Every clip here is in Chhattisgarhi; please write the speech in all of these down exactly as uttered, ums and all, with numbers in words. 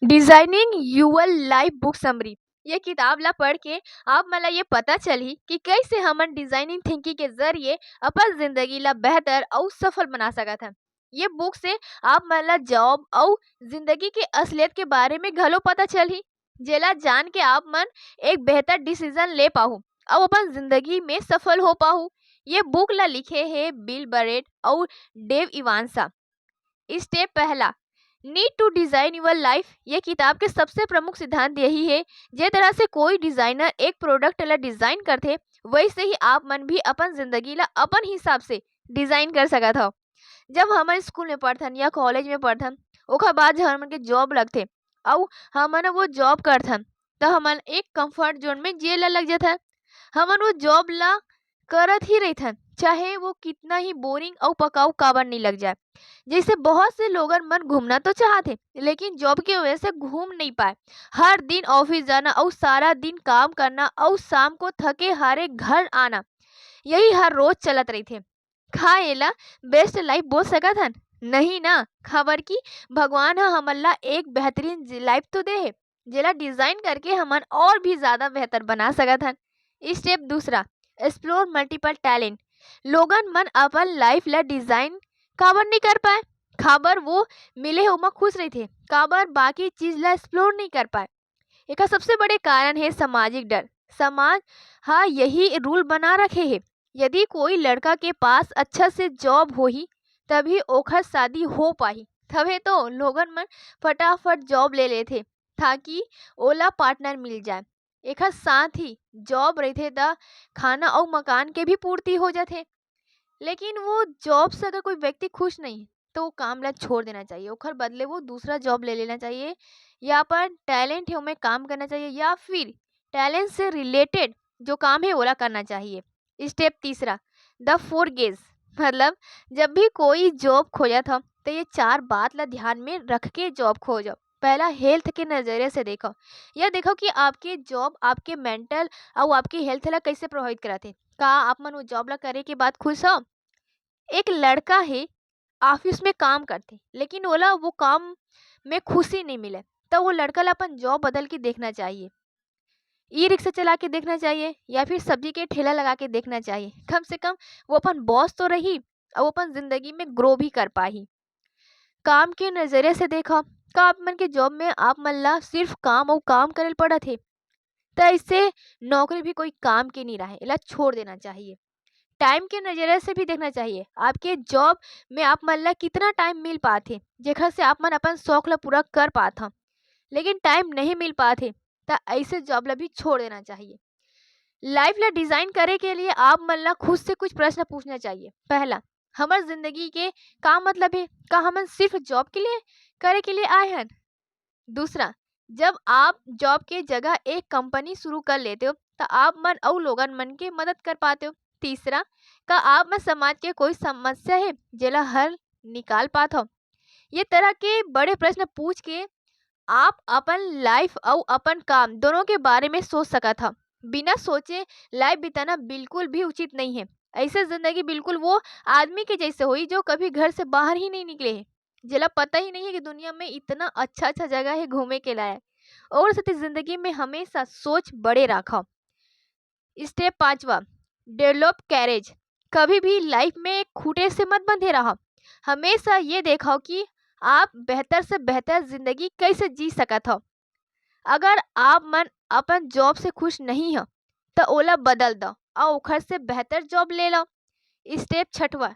Designing Your Life Book Summary। ये किताब ला पढ़ के आप मन ला ये पता चलही कि कैसे हमन डिजाइनिंग थिंकिंग के जरिए अपन जिंदगी ला बेहतर अउ सफल बना सकत हन। ये बुक से आप मन ला जॉब अउ जिंदगी के असलियत के बारे में घलो पता चलही, जेला जान के आप मन एक बेहतर डिसीजन ले पाहू अउ अपन जिंदगी में सफल हो पाहू। ये बुक ला लिखे हे बिल बरेट अउ डेव इवांसा। स्टेप पहला, Need to Design Your Life। ये किताब के सबसे प्रमुख सिद्धांत यही है, जे तरह से कोई डिजाइनर एक प्रोडक्ट ला डिजाइन करथे, वैसे ही आप मन भी अपन जिंदगी ला अपन हिसाब से डिजाइन कर सकत हव। जब हमन स्कूल में पढ़थन या कॉलेज में पढ़थन, ओकर बाद जब हमन के जॉब लगथे अउ हमन वो जॉब करथन, त हमन एक कंफर्ट जोन में जिए ला लग जाथन। हमन वो जॉब ला करत ही रहिथन, चाहे वो कितना ही बोरिंग अउ पकाऊ काबर नहीं लग जाए। जैसे बहुत से लोगन मन घूमना तो चाहत हे, लेकिन जॉब की वजह से घूम नहीं पाए। हर दिन ऑफिस जाना अउ सारा दिन काम करना अउ शाम को थके हारे घर आना, यही हर रोज चलत रहिथे। का एला बेस्ट लाइफ बोल सकत हन? नहीं ना, काबर कि भगवान ह हमन ला एक बेहतरीन लाइफ तो दे हे, जेला डिजाइन करके हमन और भी ज्यादा बेहतर बना सकत हन। स्टेप दूसरा, Explore Multiple Talent। लोगन मन अपन लाइफ ला डिजाइन काबर नहीं कर पाए? काबर वो मिले हे ओमा खुश रहिथे, काबर बाकी चीज ला एक्सप्लोर नहीं कर पाए? एकर सबसे बड़े कारण हे सामाजिक डर। समाज ह यही रूल बना रखे हे, यदि कोई लड़का के पास अच्छा से जॉब होही, तभी ओखर शादी हो पाही। तभे तो लोगन मन फटाफट जॉब ले लेथे, ताकि ओला पार्टनर मिल जाए। एखर साथ ही जॉब रहिथे, त खाना अउ मकान के भी पूर्ति हो जाथे। लेकिन वो जॉब से अगर कोई व्यक्ति खुश नहीं है, तो वो काम ला छोड़ देना चाहिए, ओखर बदले वो दूसरा जॉब ले लेना चाहिए, या अपन टैलेंट है, ओमे काम करना चाहिए, या फिर टैलेंट से रिलेटेड जो काम है, ओला करना चाहिए। स्टेप तीसरा, द फोर गेज। मतलब, जब भी कोई जॉब खोजत हो, तो ये चार बात ला ध्यान में रख के जॉब खोजो। पहला, हेल्थ के नजरिए से देखो। यह देखो कि आपके जॉब आपके मेंटल अउ आपके हेल्थ ला कैसे प्रभावित करत हे। का आप मन वो जॉब ला करे के बाद खुश हो? एक लड़का हे, ऑफिस में काम करथे, लेकिन ओला वो काम में खुशी नहीं मिले, तो वो लड़का ला अपन जॉब बदल के देखना चाहिए, ई रिक्शा चला के देखना चाहिए, या फिर सब्जी के ठेला लगा के देखना चाहिए। कम से कम वो अपन बॉस तो रही, अउ अपन जिंदगी में ग्रो भी कर पाही। काम के नजरिए से देखो, का आप मन के जॉब में आप मन ला सिर्फ काम अउ काम करे ल पड़त हे? त इससे नौकरी भी कोई काम के नहीं रहे, एला छोड़ देना चाहिए। टाइम के नजरिए से भी देखना चाहिए, आपके जॉब में आप मन ला कितना टाइम मिल पात हे, जेखर से आप मन अपन शौक ला पूरा कर पात ह, लेकिन टाइम नहीं मिल पात हे, त ऐसे जॉब ला भी छोड़ देना चाहिए। लाइफ ला डिजाइन करे के लिए आप मन ला खुद से कुछ प्रश्न पूछना चाहिए। पहला, हमर जिंदगी के का मतलब हे? का हमन सिर्फ जॉब के लिए करे के लिए आए हन? दूसरा, जब आप जॉब के जगह एक कंपनी शुरू कर लेते हो, त आप मन अउ लोगन मन के मदद कर पाते हो। तीसरा, का आप मन समाज के कोई समस्या हे, जेला हल निकाल पात हो? ये तरह के बड़े प्रश्न पूछ के आप अपन लाइफ अउ अपन काम दोनों के बारे में सोच सकत ह। बिना सोचे लाइफ बिताना बिल्कुल भी उचित नहीं है। ऐसे जिंदगी बिल्कुल वो आदमी के जैसे होई, जो कभी घर से बाहर ही नहीं निकले है, जेला पता ही नहीं है कि दुनिया में इतना अच्छा अच्छा जगह है घूमे के लायक। और साथ ही जिंदगी में हमेशा सोच बड़े राखव। स्टेप पांचवा, डेवलप कैरेज। कभी भी लाइफ में एक खूंटे से मत बंधे रहो। हमेशा ये देखो कि आप बेहतर से बेहतर जिंदगी कैसे जी सकत हो। अगर आप मन अपन जॉब से खुश नहीं हो, तो ओला बदल दो अउ ओखर से बेहतर जॉब ले लो। स्टेप छठवा,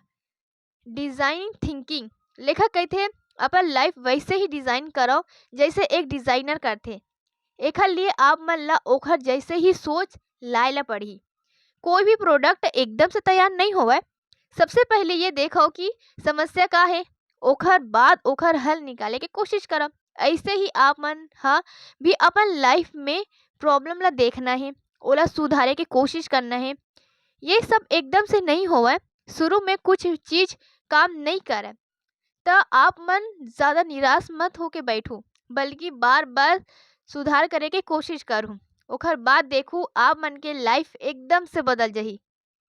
डिजाइन थिंकिंग। लेखक कहते, अपन लाइफ वैसे ही डिजाइन करो, जैसे एक डिजाइनर करथे। एखर लिए आप मन ला ओखर जैसे ही सोच लाए ला पड़ही। कोई भी प्रोडक्ट एकदम से तैयार नहीं होवय। सबसे पहले ये देखो कि समस्या का है, ओखर बाद ओखर हल निकाले के कोशिश करब। ऐसे ही आप मन ह भी अपन लाइफ में प्रॉब्लम ला देखना है, ओला सुधारे के कोशिश करना है। ये सब एकदम से नहीं होवय। शुरू में कुछ चीज काम नहीं करे, त आप मन ज्यादा निराश मत होके बैठू, बल्कि बार बार सुधार करे के कोशिश करू। ओखर बाद देखू, आप मन के लाइफ एकदम से बदल जही।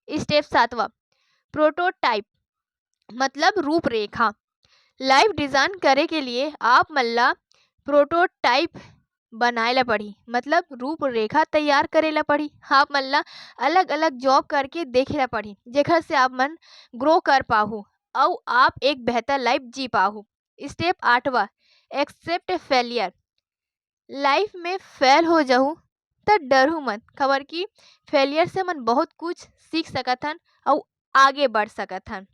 स्टेप सातवां, प्रोटोटाइप, मतलब रूपरेखा। लाइफ डिजाइन करे के लिए आप मन ला प्रोटोटाइप बनाए ला पड़ही, मतलब रूपरेखा तैयार करे ला पड़ही। आप मन ला अलग-अलग जॉब करके देखे ला पड़ही, जेखर से आप मन ग्रो कर पाहू अउ आप एक बेहतर लाइफ जी पाहू। स्टेप आठवां, एक्सेप्ट फेलियर। लाइफ में फेल हो जाहू त डरहू मत, काबर कि फेलियर से हमन बहुत कुछ सीख सकत हन अउ आगे बढ़ सकत हन।